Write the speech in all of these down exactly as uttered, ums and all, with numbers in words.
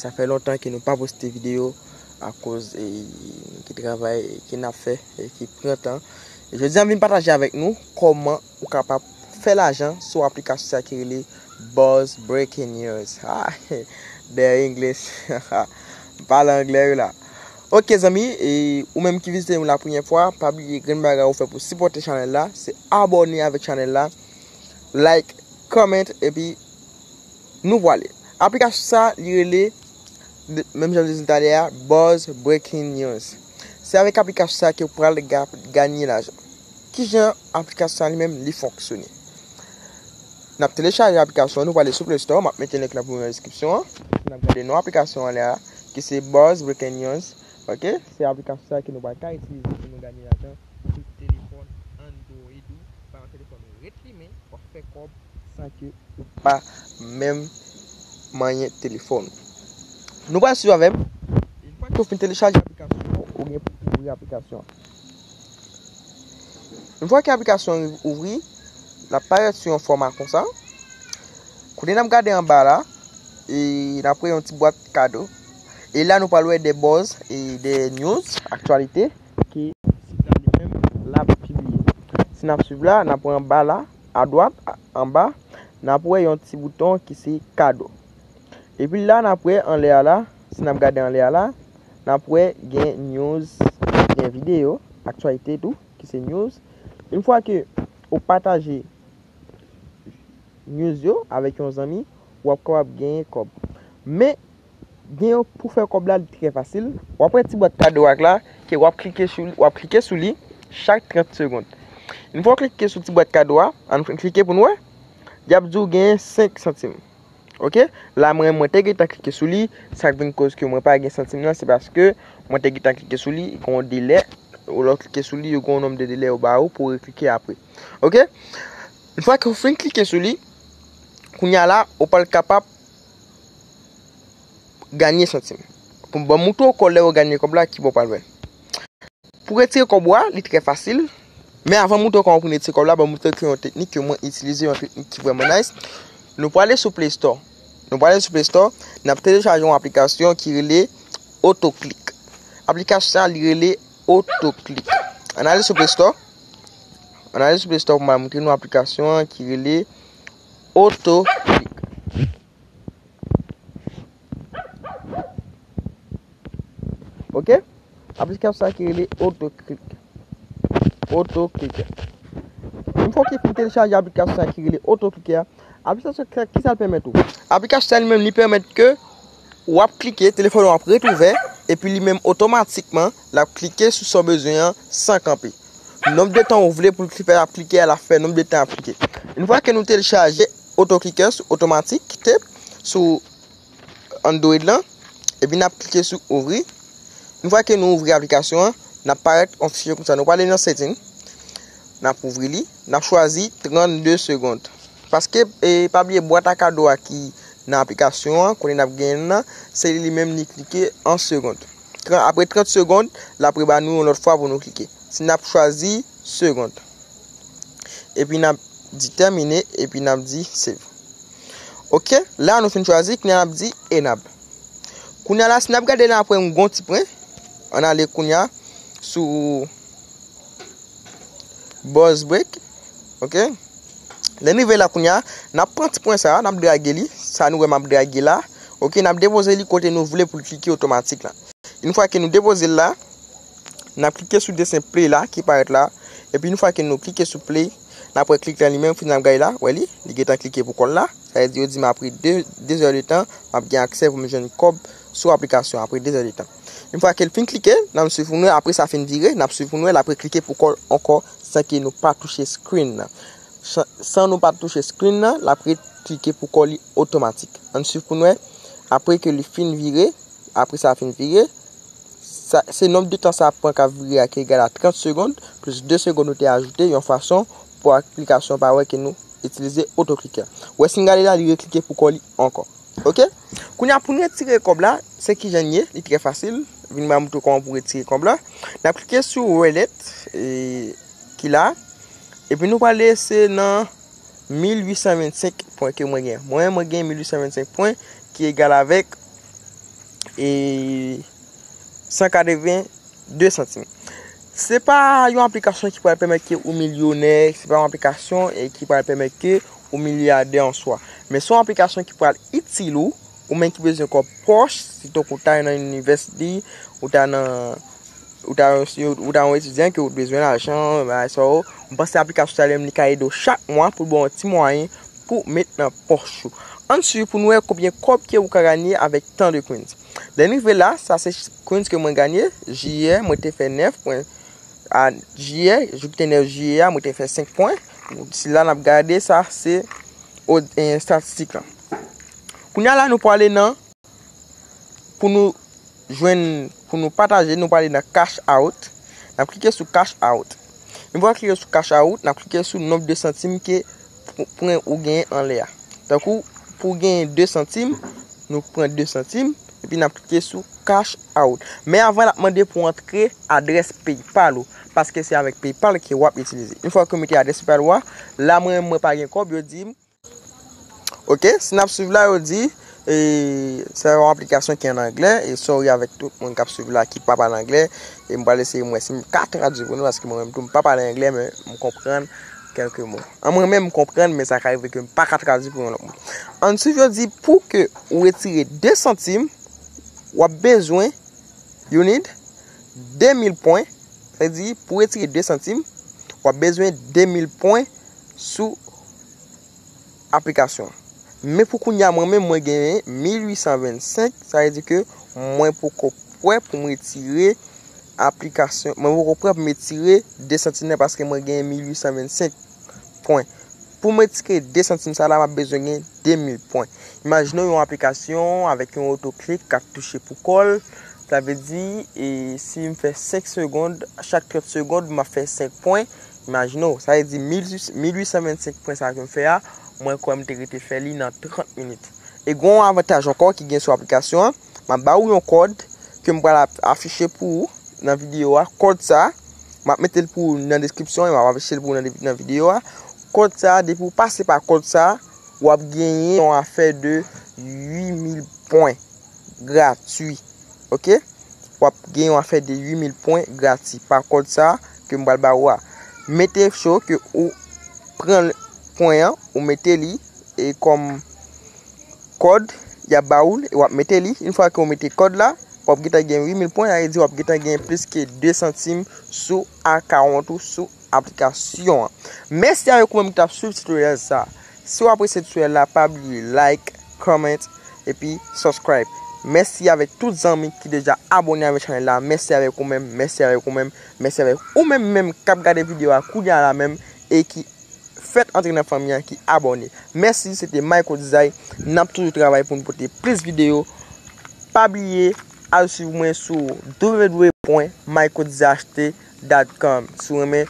Sa fè lontan ke nou pa poste videyo akoz, e, ki travay ke n ap fè, e, ki pran tan. E jodi a, m vin pataje avèk nou kòman ou kapab fè lajan sou aplikasyon sa ki rele Buzz Breaking News. Ah, the English. M pale anglè wi la. Ok, zanmi, e ou menm ki vizite nou la premyè fwa, pa bliye grenn bagay ou fè pou sipòte chanèl la, se abòne avèk chanèl la, like, comment, epi nou pwale. Aplikasyon sa, li rele, de- menm jan m di nou talè a, Buzz Breaking News. Se avèk aplikasyon sa ke w pral ga- ganye lajan. Kijan aplikasyon sa li menm li fonksyone? N ap telechaje aplikasyon an, nou prale sou Play Store, m ap mete link lan pou nou nan deskripsyon an. N ap gade non aplikasyon an la, ki se Buzz Breaking News. Ok? Se aplikasyon sa ke nou pral ka itilize pou nou ganye lajan sou telefòn Android ou, pa yon telefòn ou ret limen, w ap fè kòb san ke ou pa menm manyen telefòn ou. Nou pral swiv avè m. Yon fwa ke w fin telechaje aplikasyon an, ou gen pou ouvri aplikasyon an. Yon fwa ke aplikasyon an ouvri, l ap parèt sou yon fòma konsa. Kote n ap gade anba la, e n ap wè yon ti bwat kado. E la nou pral wè de buzz e de news, aktyalite, ke site la li menm l ap pibliye. Si n ap swiv la, n ap wè anba la, adwat, a- anba, n ap wè yon ti bouton ki se kado. Epi la, n ap wè anlè a la, si n ap gade anlè a la, n ap wè gen news, gen videyo, aktyalite tou, ki se news. Yon fwa ke ou pataje news yo avèk yon zanmi, w ap kapab genyen kòb. Men, gen yon pou fè kòb la, li trè fasil. W ap wè ti bwat kado ak la, ke w ap klike sou li, w ap klike sou li chak trant segonn. Yon fwa w klike sou ti bwat kado a, ann klike pou n wè, y ap di w gen senk santim. Ok? La, mwen, mwen te gentan klike sou li. Sa k vin koz ke mwen pa gen santim nan, se paske mwen te gentan klike sou li, gen yon delè. Ou lè w klike sou li, yo gen yon nonb de delè yo ba ou pou w reklike apre. Ok? Yon fwa ke w fin klike sou li, kounye a la, ou pral kapab ganye santim. Pou ban m moutre w kò lè yo ganye kòb la, ki bò pral wè. Pou retire kòb ou a, li trè fasil. Men avan m moutre w kòman pou n retire kòb la, ban m moutre w yon teknik ke mwen itilize, yon teknik ki vrèman nice. Nou prale sou Play Store. Nou prale sou Play Store, n ap telechaje yon aplikasyon ki rele Autoclick. Aplikasyon sa, li rele Autoclick. Ann ale sou Play Store. Ann ale sou Play Store pou m al moutre nou aplikasyon an ki rele Autoclick. Ok? Aplikasyon sa ki rele Autoclick. Autoclick. Yon fwa w fin telechaje aplikasyon sa ki rele Autoclick a, aplikasyon sa, kisa l pèmèt ou? Aplikasyon sa li menm, li pèmèt ke w ap klike, telefòn ou ap ret ouvè, epi li menm otomatikman, l ap klike sou sa w bezwen an san kanpe. Nonb de tan ou vle pou l fè ap klike a, l ap fè nonb de tan ap klike. Yon fwa ke nou telechaje Autoclicker sou otomatik, te, sou Android lan, epi n ap klike sou ouvri. Yon fwa ke nou ouvri aplikasyon an, n ap parèt yon fichye konsa. Nou prale nan setting, n ap ouvri li, n ap chwazi trannde segonn. Paske, e, pa bliye bwat a kado a ki nan aplikasyon an, kote n ap genyen l nan, se li menm li klike an segonn. Tran- apre trant segonn, l ap reba nou yon lòt fwa pou nou klike. Si n ap chwazi segonn. Epi n ap di tèmine, epi n ap di save. Ok, la nou fin chwazi, kounye a n ap di enable. Kounye a la, si n ap gade la apre yon gon ti pwen, ann ale kounye a sou Buzz Break. Ok. Lè n rive la kounye a, n ap pran ti pwen sa, n ap drage li, sa nou wè m ap drage la. Ok, n ap depoze li kote nou vle pou l klike otomatik la. Yon fwa ke nou depoze l la, n ap klike sou desen play la ki parèt la. Epi yon fwa ke nou klike sou play, n ap wè klik lan li menm, fin ap gade la, wè li, li gentan klike pou kò l la. Sa vle di yo di m apre de, de zè de tan, m ap gen aksè pou m jwenn kòb sou aplikasyon apre de zè de tan. Yon fwa ke l fin klike, n ap swiv pou nou wè, apre sa fin vire, n ap swiv pou nou wè, l ap reklike pou kò l ankò san ke nou pa touche screen nan. San, san nou pa touche screen nan, l ap reklike pou kò li otomatik. Ann swiv pou nou wè, apre ke li fin vire, apre sa fin vire, sa, se nonb de tan sa ap pran k ap vire a ki egal a trant segonn, plis de segonn nou te ajoute, yon fason pou aplikasyon pa wè ke nou itilize Autoclicker. Wè si n gade la, li reklike pou kò li ankò. Ok? Kounye a, pou n retire kòb la, se kijan n ye, li trè fasil. Vin m a montre w kòman pou retire kòb la. N ap klike sou wallet, e, ki la. Epi nou prale se nan mil uit san vennsenk pwen ke mwen gen. Mwen, mwen gen mil uit san vennsenk pwen ki egal avèk e san katreven de santim. Se pa yon aplikasyon ki pral pèmèt ke ou milyonè, se pa yon aplikasyon e ki pral pèmèt ke ou milyadè an swa. Men se yon aplikasyon ki pral itil ou, ou menm ki bezwen kòb pòch, sitou ke ou ta nan inivèsite, ou ta nan ou ta, ou ta yon etidyan ke ou bezwen lajan, bagay sa yo, m panse aplikasyon sa li menm li ka ede w chak mwa pou l ba w yon ti mwayen pou met nan pòch ou. Ann swiv pou nou wè konbyen kòb ke ou ka ganye avèk tan de coins. Lè n rive la, sa se coins ke mwen ganye, jiyè, mwen te fè nèf pwen, a jiyè, jou ki te nèf jiyè a, mwen te fè senk pwen. Sila n ap gade, sa se o-, e, estatistik lan. Kounye a la, nou prale nan, pou nou jwenn, pou nou pataje, nou prale nan cash out. N ap klike sou cash out. Yon fwa klike sou cash out, n ap klike sou nonb de santim ke pwen ou genyen anlè a. Tankou, pou w genyen de santim, nou pran de santim, epi n ap klike sou cash out. Men avan, l ap mande pou w antre adrès PayPal ou, paske se avèk PayPal ke w ap itilize. Yon fwa ke w mete adrès PayPal ou a, la mwen, mwen pa gen kòb, yo di m, ok, si n ap swiv la, yo di, e, se yon aplikasyon ki an anglè, e sorry avèk tout moun k ap swiv la ki pa pale anglè, e m pral eseye m wè si m ka tradui pou nou, paske mwen menm tou, m pa pale anglè, men m konprann kèlke mo. An mwen menm, m konprann, men sa ka rive ke m pa ka tradui pou yon lòt moun. Ann swiv, yo di, pou ke ou retire de santim, w ap bezwen, you need, de mil pwen, sa vle di, pou retire de santim, w ap bezwen de mil pwen sou aplikasyon. Men pou kounye a, mwen menm, mwen genyen mil uit san vennsenk, sa vle di ke mwen poko prè pou m retire aplikasyon, mwen poko prè pou m retire de santim nan paske mwen genyen mil uit san vennsenk pwen. Pou m retire de santim sa la, m ap bezwen gen de mil pwen. Imajine w yon aplikasyon avèk yon otoklik k ap touche pou kò l. Sa vle di, e, si m fè senk segonn, chak trant segonn, m ap fè senk pwen. Imajine w, sa vle di mil, mil uit san vennsenk pwen sa ke m fè a, mwen kwè m te rete fè li nan trant minit. E gen yon avantaj ankò ki gen sou aplikasyon an, m ap ba ou yon kòd ke m pral ap-, afiche pou ou nan videyo a. Kòd sa, m ap mete l pou ou nan deskripsyon e m ap afiche l pou ou nan de-, nan videyo a. Kòd sa, depi w pase pa kòd sa, w ap genyen yon afè de uit mil pwen gratui. Ok? W ap gen yon afè de uit mil pwen grati pa kòd sa ke m pral ba ou a. Mete cho ke ou pran pwen an, ou mete li e kòm kòd, y ap ba ou l, e w ap mete li. Yon fwa ke w mete kòd la, w ap gentan gen uit mil pwen, sa vle di w ap gentan gen plis ke de santim sou akawont ou sou aplikasyon an. Mèsi avèk ou menm ki t ap swiv tutorial sa. Si w apresye tutorial la, pa bliye like, comment, epi subscribe. Mèsi avèk tout zanmi ki deja abòne avèk chanèl la. Mèsi avèk ou menm, mèsi avèk ou menm, mèsi avèk ou menm menm k ap gade videyo a kounye a la menm e ki fèt antre nan fanmi an, ki abòne. Mèsi, se te Myco Design. N ap toujou travay pou n pote plis videyo. Pa bliye, al swiv mwen sou w w w pwen myco design h t dot com si w renmen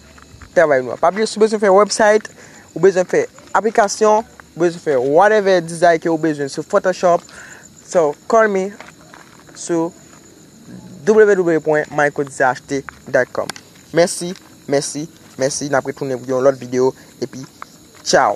travay nou an. Pa bliye, si w bezwen fè website, ou bezwen fè aplikasyon, ou bezwen fè whatever design ke ou bezwen sou Photoshop, so call me sou w w w pwen myco design h t dot com. Mèsi, mèsi, mèsi. N ap retounen pou yon lòt videyo. Epi, tchaw.